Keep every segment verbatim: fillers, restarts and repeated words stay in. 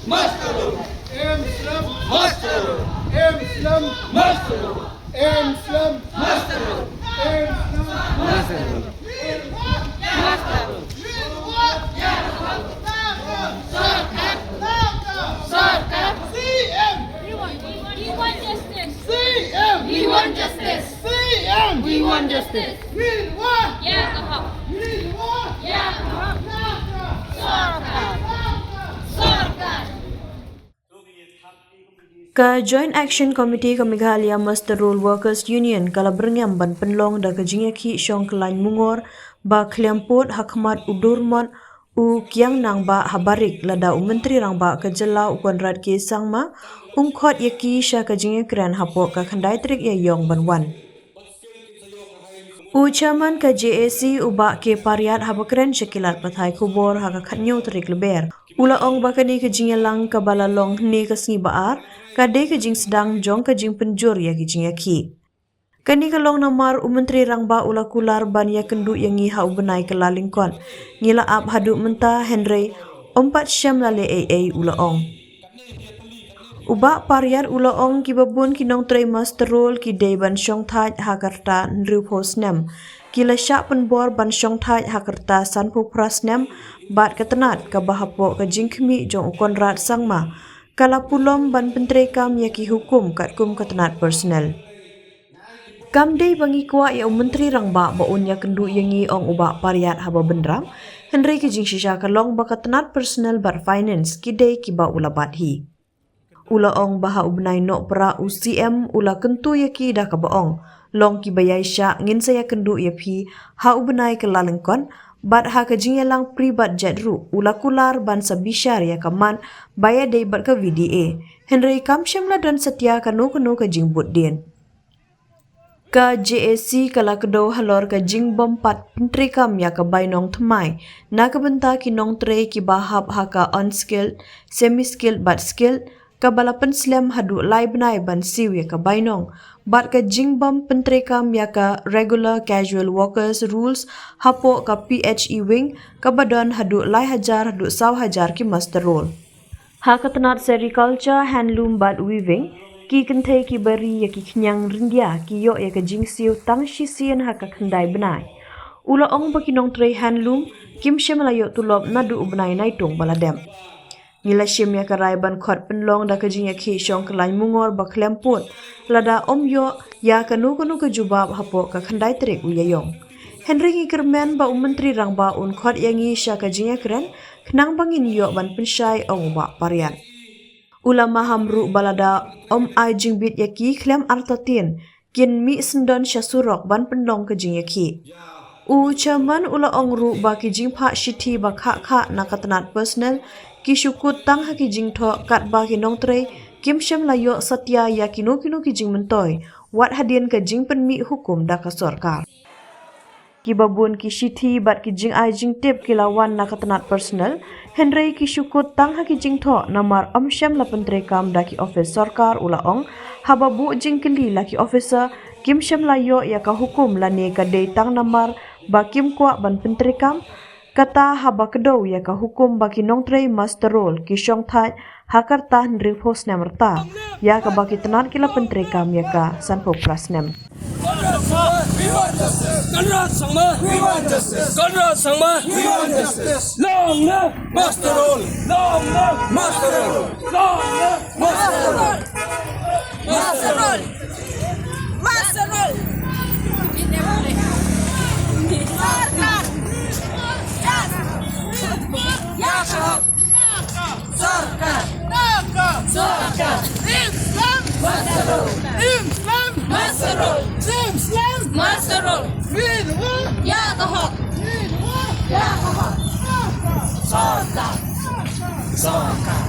Master Roll! M Slum! Master Roll! M Slum! Master Roll! M Slum! Master Roll! M Slum! Master Roll! Master Roll! Sorkar! Sorkar! C M! We want, we want justice! C M! We want justice! C M! We want justice! Minwa! Ïa ka hok! Minwa! Ïa ka hok! Sorkar! Sorkar! Ka Joint Action Committee ka Meghalaya Muster Roll Workers Union ka la byrngem ban pynlong da ka jingïakhih shong kyllaiñ mungor ba khlem pud ha khmat u Durmot u Kiang Nangbah ha Barik lada u Myntri Rangbah ka jylla u Conrad K Sangma um khot ïa ki sha ka jingïakren hapoh ka khyndai tarik Ïaïong ban wan. U Chairman ka J A C u Bah K Pariat haba kren sha ki lad pathai khubor ha ka khathynñiew tarik Lber, u la ong ba kane ka jingïalang kaba la long hynne ka sngi ba ar ka dei ka jingsdang jong ka jingpynjur ïa ki jingïakhih. Kane ka long namar u Myntri Rangbah u la kular ban ïakynduh ïa ngi ha u bnai Kyllalyngkot. Ngi la ap haduh mynta hynrei ym pat shym la leh ei ei, u la ong. U Bah Pariat u la ong kiba bun ki nongtrei muster roll ki dei ban shong thait ha ka rta hynriewphew snem. Ki la shah pynbor ban shong thait ha ka rta sanphew phra snem bad ka tnat kaba hapoh ka jingkhmih jong u Conrad Sangma ka la pulom ban pyntreikam ïa ki hukum katkum ka tnat personal. Kam dei ba ngi kwah ïa u Myntri Rangbah ba un ïakynduh ïa ngi, ong u Bah Pariat haba bynrap, hynrei ka jingshisha ka long ba ka tnat personal bad finance ki dei kiba u la bat hi. U la ong ba ha u bnai Nohprah u C M u la kyntu ïa ki da kaba ong, long kiba ïaishah, ngin sa ïakynduh ïa phi ha u bnai Kyllalyngkot, bad ha ka jingïalang pre-budget ruh u la kular ban sa bishar ïa ka mat ba ïadei bad ka V D A. Hynrei kam shym la don satia kano kano ka jingbud dien. Ka J A C ka la kdew halor ka jingbym pat pyntreikam ïa ka bainong thymmai na ka bynta ki nongtrei kiba hap ha ka unskilled, semi-skilled bad skilled, kaba la pynslem haduh lai bnai ban siew ïa ka bainong, bad ka jingbym pyntreikam ïa ka regular casual workers rules hapoh ka P H E wing, kaba don haduh lai hajar haduh saw hajar ki muster roll. Ha ka tnat sericulture, handloom bad weaving, ki kynthei kiba ri ïa ki khñiang ryndia ki ïoh ïa ka jingsiew tang shisien ha ka khyndai bnai. U la ong ba ki nongtrei handloom kim shym la ïoh tulop naduh u bnai Naitung ba la dep. Ngi la shim ïa ka rai ban khot pynlong da ka jingïakhih shong kyllaiñ mungor ba khlem pud lada ym ïoh ïa kano kano ka jubab hapoh ka khyndai tarik u Ïaïong. Hynrei ngi kyrmen ba u Myntri Rangbah un khot ïa ngi sha ka jingïakren khnang ba ngin ïoh ban pynshai, ong u Bah Pariat. U la maham ruh ba lada ym ai jingbit ïa ki khlem artatien, kin mih syndon sha surok ban pynlong ka jingïakhih. U Chairman u la ong ruh ba ki jingphah shithi ba khah khah na ka tnat personal ki shu kut tang ha ki jingthoh, katba ki nongtrei kim shym la ïoh satia ïa kino kino ki jingmyntoi wat hadien ka jingpynmih hukum da ka sorkar. Kiba bun ki shithi bad ki jingai jingtip ki la wan na ka tnat personal, hynrei ki shu kut tang ha ki jingthoh namar ym shym la pyntreikam da ki ophis sorkar, u la ong. Haba buh jingkylli la ki officer, kim shym la ïoh ïa ka hukum lane ka dei tang namar ba kim kwah ban pyntreikam. Kata haba kdew ïa ka hukum ba ki nongtrei muster roll ki shong thait ha ka rta hynriewphew snem rta, ïa kaba ki tnat ki la pyntreikam ïa ka sanphew phra snem. Conrad Sangma! We want justice! Conrad Sangma! We want justice! Long live Master Roll! Long live Master Roll! Long live Master Roll! Master Roll! Master Roll! Sorkar! Yes! Yes! Sorkar! Sorkar! Islam! Master Roll! Islam! Master Roll! Islam! Master Roll! Minwa! Ïa ka hok! Minwa! Ïa ka hok! Sorkar! Sorkar!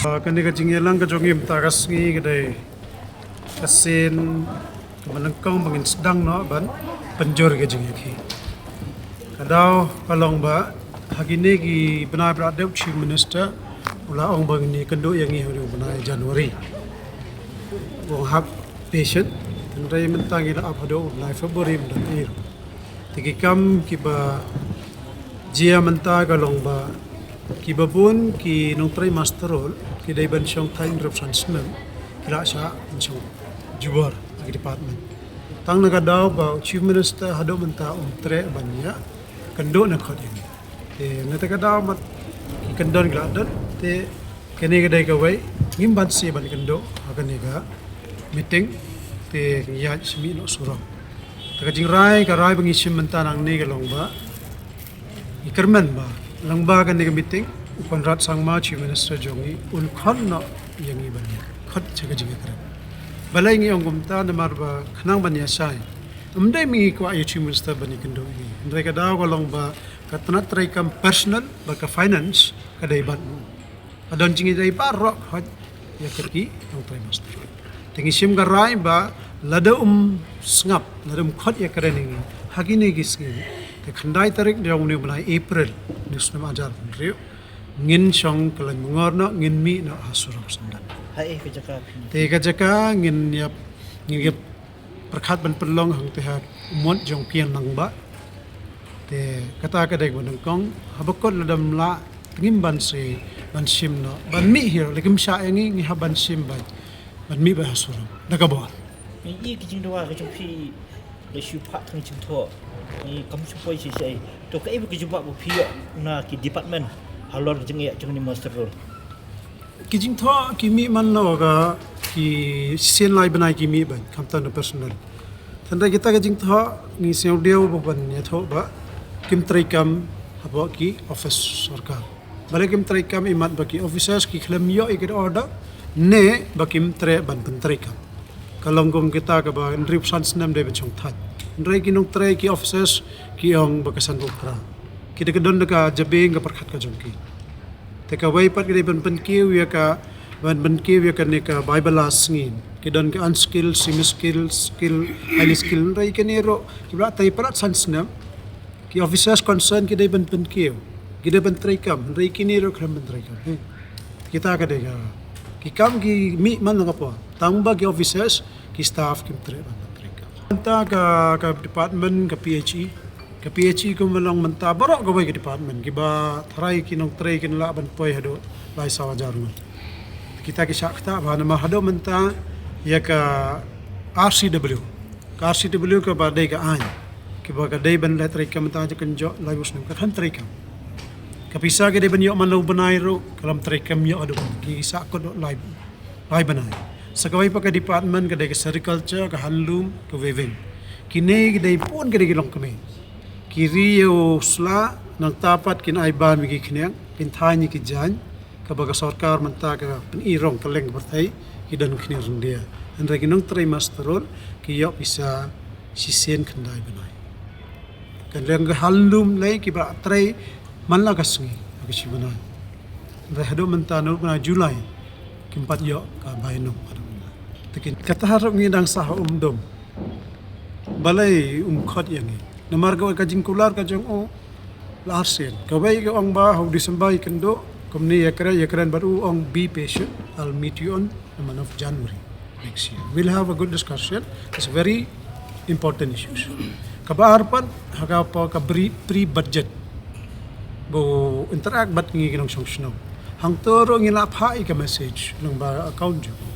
Kane ka jingïalang ka jong ngi mynta ka sngi ka dei ka sien kaba nyngkong ba ngin sdang noh ban pynjur ka jingïakhih. Ka daw ka long ba ha kine ki bnai ba la dep Chief Minister u la ong ba ngin ïakynduh ïa ngi ha u bnai January. U ong hap patient, hynrei mynta ngi la ap haduh u bnai February mynta. Te ki kam kiba jia mynta ka long ba kiba bun ki nongtrei muster roll ki dei ban shong thaiñ rup san snem, ki la shah ban shong jubor ha ki department. Tang na ka daw ba u Chief Minister haduh mynta um treh ban ïakynduh na khot ïa ngi. Te na te ka daw mat ki kyndon ki la dot, te kane ka dei kawei ngim banse ban kynduh ha kane ka meeting, te ngi ïaid sha mih noh surok. Te ka jingrai, ka rai ba ngi shim mynta nangne ka long ba ngi kyrmen ba lyngba kane ka meeting u Conrad Sangma, Chief Minister jong ngi, un khot noh ïa ngi ban ïa khot sha ka jingïakren. Balei ngi ong kumta? Namar ba khnang ban ïa shai, ym dei ba ngi kwah ïa u Chief Minister ban ïakynduh ïa ngi, hynrei ka daw ka long ba ka tnat treikam personal bad ka finance ka dei bad u. Ka don jingïadei baroh khot ïa ka ki nongtrei muster roll. Te ngi shim ka rai ba lada um sngap, lada um khot ïakren ïa ngi ha kine ki sngi, te khyndai tarik jong une u bnai April une u snem ar hajar arphew hynriew, ngin shong kylleng myngor noh, ngin mih noh ha surok Syndet. Ha ei ka jaka phi? Te ka jaka ngin ïa, ngin ïa pyrkhat ban pynlong hangtei ha u mot jong u Kiang Nangbah. Te kata ka dei kaba nyngkong, haba kut lada ym lah, te ngim banse ban shim noh ban mih hi ruh, lada kim shah ïa ngi, ngi hap ban shim ban, ban mih beit ha surok da ka bor. Ngi ïohi ki jingdawa ka jong phi, la shu phah tang jingthoh, ngi kam shu poi shisha. To kaei ba ka jubab ba phi ïoh na ki department halor ka jingeh jong une u muster roll? Ki jingthoh ki mih man la ka, ki sien lai bnai ki mih beit, khamtam na personal. Hynrei kita ki jingthoh ngi sngew dei ba ban ïathoh ba kim treikam hapoh ki office sorkar. Balei kim treikam? Imat ba ki officers ki khlem ïoh ïa ki order ne ba kim treh ban pyntreikam. Ka long kum kita kaba hynriewphew san snem dei ban shong thait. Hynrei ki nongtrei, ki officers ki ong ba ka sanphew phra. Ki dei ka don da ka jabieng ka pyrkhat ka jong ki. Te kawei pat ki dei ban pynkiew ïa ka, ban pynkiew ïa kane ka bai ba la sngi. Ki don ka unskilled, semi skilled, skilled, highly skilled. Hynrei kine ruh kiba la trei palat san snem, ki officers concerned ki dei ban pynkiew, ki dei ban treikam, hynrei kine ruh khlem ban treikam. He. Kita ka dei ka, ki kam ki mih man la ka por. Tang ba ki officers, ki staff kim treh ban ban treikam. Mynta ka, ka department ka P H E, ka P H E kumba long mynta baroh kawei ka department kiba tharai ki nongtrei kin lah ban poi haduh lai saw hajar ngut. Kita ki shah ktah ba namar haduh mynta ïa ka R C W, ka R C W kaba dei ka aiñ, kiba ka dei ban leh treikam mynta, ïa ka kynjoh laiphew snem ka khlem treikam. Ka pisa ka dei ban ïoh man la u bnai ruh ka lam treikam, ïoh haduh ki sahkut lai, lai bnai. Sa kawei pat ka department ka dei ka sericulture, ka handloom, ka weaving. Kine ki dei bun, ki dei ki longkmie. Ki ri ïa u sla, nangta pat kin ai bam ïa ki khñiang, kin thaiñ ïa ki jaiñ, kaba ka sorkar mynta ka pyni rong kylleng ka pyrthei ki don khñiang ryndia. Hynrei ki nongtrei muster roll ki ïoh pisa shisien khyndai bnai. Ka liang ka handloom lei kiba trei man la ka sngi, ka shi bnai. Hynrei haduh mynta, naduh bnai July kim pat ïoh ka bai nong haduh mynta. Te kata ruh ngi dang sah ha umdum. Balei um khot ïa ngi? Namar kawei ka jingkular ka jong u la arsien. Kawei ka ong ba ha u December ïakynduh, kumne ïakren, ïakren bad u, ong be patient, I'll meet you on the month of January next year. We'll have a good discussion. It's very important issues. Kaba ar pat, ha ka por ka pre, pre-budget, ba u interact bad ngi ki nongshong shnong. Hangto ruh ngi la phah ïa ka message lyngba account jong u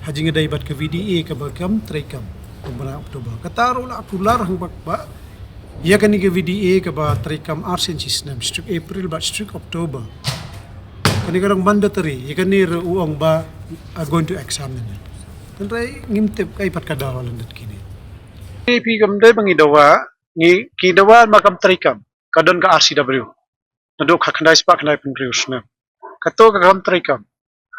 ha jingïadei bad ka V D A kaba kam treikam ha u bnai October. Kata ruh la kular hangne ba ïa kane ka V D A kaba treikam arsien shi snem, shi tarik April bad shi tarik October. Kane ka long mandatory, ïa kane ruh u ong ba are going to examine it. Hynrei ngim tip kaei pat ka daw ha lyndet kine. Phi, kam dei ba ngi dawa, ngi, ki dawa namar kam treikam. Ka don ka R C W. Naduh ka khyndai spah khyndai phew hynriew snem. Kato ka kam treikam.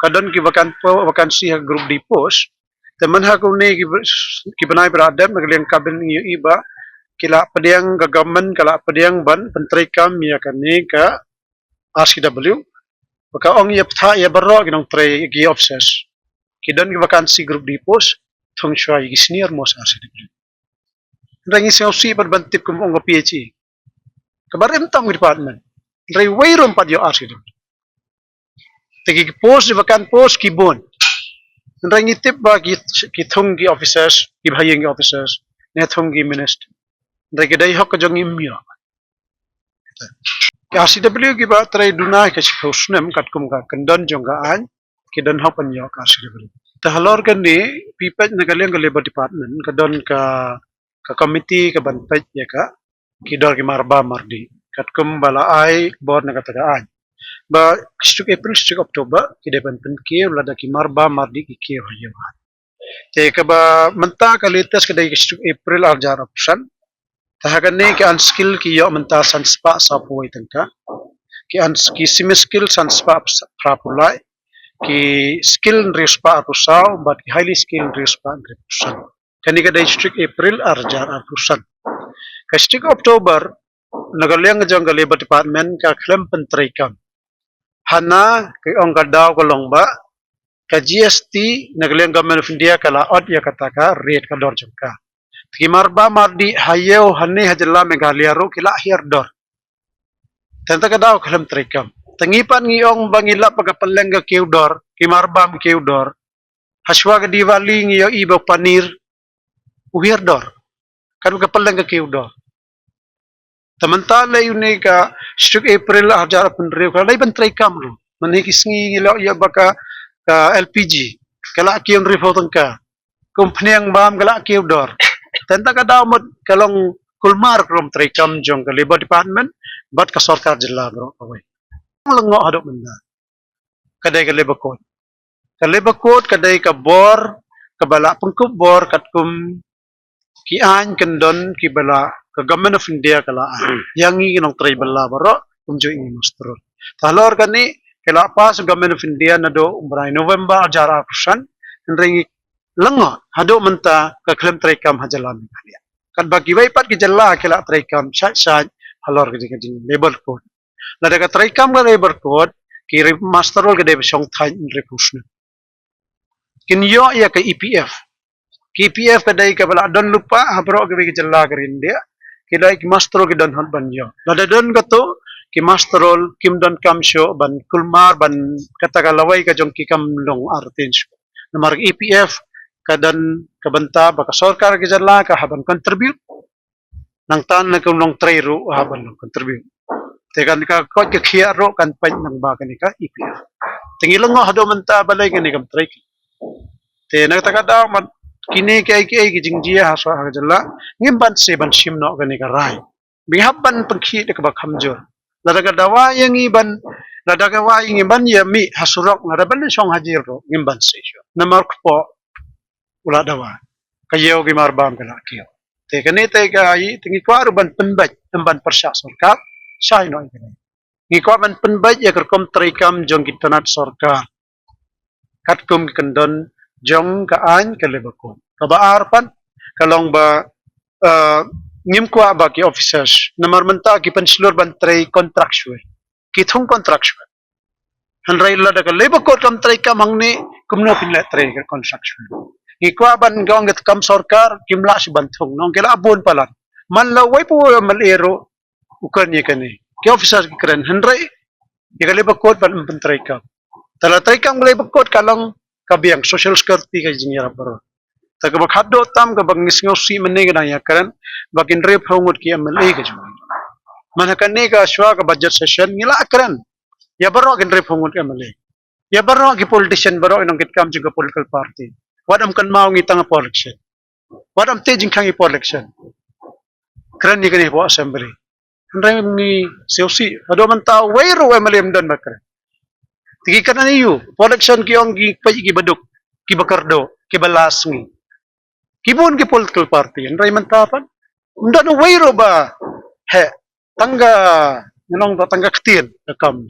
Ka don ki vacan-, vacancy ha Group D post. Te man ha kine ki, ki bnai ba la dep, na ka liang ka bynta ngi ïohi ba ki la pdiang, ka government ka la pdiang ban pyntreikam ïa kane ka R C W. Ba ka ong ïa pynthah ïa baroh ki nongtrei ki officers. Ki don ki vacancy group D post, thung shuwa ïa ki senior most R C W. Hynrei ngi sngewsih pat ban tip kum ong ka P H E. Kaba rim tam ki department. Hynrei wei ruh ym pat ïoh R C W. Te ki post, vacant post ki bun. Hynrei ngi tip ba ki, ki thung ki officers, kiba ha ïing ki officers, ne thung ki minister. Hynrei ki dei hok ka jong ngi ym ïoh. Ki R C W kiba trei duna ka shiphew snem katkum ka kyndon jong ka aiñ, ki don hok ban ïoh ka R C W. Te halor kane, phi peit na ka liang ka Labour Department, ka don ka, ka committee kaban peit ïa ka, ki dor ki marbam mardih. Katkum ba la ai bor na kata ka aiñ. Ba ka shi tarik April, shi tarik October, ki dei ban pynkiew lada ki marbam mardih ki kiew ha ïew aiñ. Te kaba mynta ka latest ka dei ka shi tarik April ar hajar arphew san. Te ha kane ki unskilled ki ïoh mynta san spah sawphew wei tyngka. Ki uns-, ki semi skilled san spah phraphew lai. Ki skilled hynriew spah arphew saw, bad ki highly skilled hynriew spah hynriewphew san. Kane ka dei shi tarik April ar hajar arphew san. Ka shi tarik October, na ka liang jong ka Labour Department ka khlem pyntreikam. Hana ka ong ka daw ka long ba ka G S T na ka liang Government of India ka la ot ïa kata ka rate ka dor jong ka. Te ki marbam mardih ha ïew hangne ha jylla Meghalaya ruh ki la hiar dor. Te kata ka daw ka khlem treikam. Te ngi pat ngi ong ba ngi lap ba ka pylleng ka kiew dor, ki marbam kiew dor. Hashwa ka Diwali ngi ïohi ba u paneer u hiar dor. Katba ka pylleng ka kiew dor. Te mynta lei une ka shi tarik April ar hajar arphew hynriew ka la dei ban treikam ruh. Mynne ki sngi ngi la ïoh ba ka, ka L P G ka la kiew hynriewphew tyngka. Ka umphniang bam ka la kiew dor. Te kata ka daw mut ka long kulmar ka rukom treikam jong ka Labour Department bad ka sorkar jylla baroh kawei. Lyngngoh haduh mynta. Ka dei ka Labour Code. Ka Labour Code ka dei ka bor kaba la pynkup bor katkum ki aiñ kyndon kiba la ka Government of India ka la ai ïa ngi ki nongtrei bylla baroh, kumjuh ïa ngi master roll. Te halor kane ka la pass Government of India naduh u bnai November ar hajar arphew san, hynrei ngi lyngngoh haduh mynta ka khlem treikam ha jylla Meghalaya. Katba kiwei pat ki jylla ki la treikam shait shait halor ka jing, ka jing Labour Code. Lada ka treikam ka Labour Code, ki master roll ka dei ba shong thaiñ hynriewphew snem. Kin ïoh ïa ka E P F. Ka E P F ka dei kaba la don lypa ha baroh kiwei ki jylla ka ri India. Ki dei ki master roll ki don hok ban ïoh. Lada don kato, ki master roll kim donkam shuh ban kulmar ban kata ka lawei ka jong ki kam long artin shuh. Namar ka E P F ka don ka bynta ba ka sorkar ka jylla ka hap ban contribute. Nangta na ka nongtrei ruh hap ban contribute. Te kan ka koit ka khiah ruh kan peit nang ba kane ka E P F. Te ngi lyngngoh haduh mynta balei kane kam trei. Te na kata ka daw mat kine kiei kiei ki jingjia ha sha ha ka jylla ngim banse ban shim noh kane ka rai. Ba ngi hap ban pynkhih da kaba kham jur. Lada ka dawa ïa ngi ban, lada ka dawa ïa ngi ban ïa mih ha surok, lada ban shong ha jail ruh ngim banse shuh. Namar kpoh u la dawa. Ka ïew ki marbam ka la kiew. Te kane te ka i, te ngi kwah ruh ban pynbeit, ym ban pyrshah sorkar, shai noh ïa kane. Ngi kwah ban pynbeit ïa ka rukom treikam jong ki tnat sorkar. Katkum ki kyndon jong ka aiñ ka Labour Code. Kaba ar pat, ka long ba, eh, ngim kwah ba ki officers. Namar mynta ki pynshlur ban trei contractual. Ki thung contractual. Hynrei lada ka Labour Code kam treikam hangne, kumno phin leh trei ka contractual. Ngi kwah ban ong ka kam sorkar, kim lah shuh ban thung, nong ki la bun palat. Man la wei pa wei M L A ruh, u kren ïa kane. Ki officer ki kren, hynrei, ïa ka Labour Code pat ym pyntreikam. Te la treikam ka Labour Code ka long ka biang, social security ka jingïarap baroh. Te kaba khadduh tam kaba ngi sngewsih mynne ka dang ïakren, ba ki hynriewphew ngut ki M L A ka jong ngi. Man ha kane ka shuwa ka budget session ngi la kren. Ïa baroh ki hynriewphew ngut ki M L A. Ïa baroh ki politician baroh ki nongkitkam jong ka political party. Wat ym kynmaw ngi tang hapoh election. Wat ym teh jingkhang hapoh election. Kren ïa kane hapoh assembly. Hynrei ngi sngewsih, haduh mynta wei ruh wei M L A ym don ba kren. Te ki kren ïa u, hapoh election ki ong ki peit kiba duk, kiba kyrduh, kiba la sngi. Ki bun ki political party, hynrei mynta pat ym don wei ruh ba heh, tang ka, ngi ong tang ka ktien ka kam.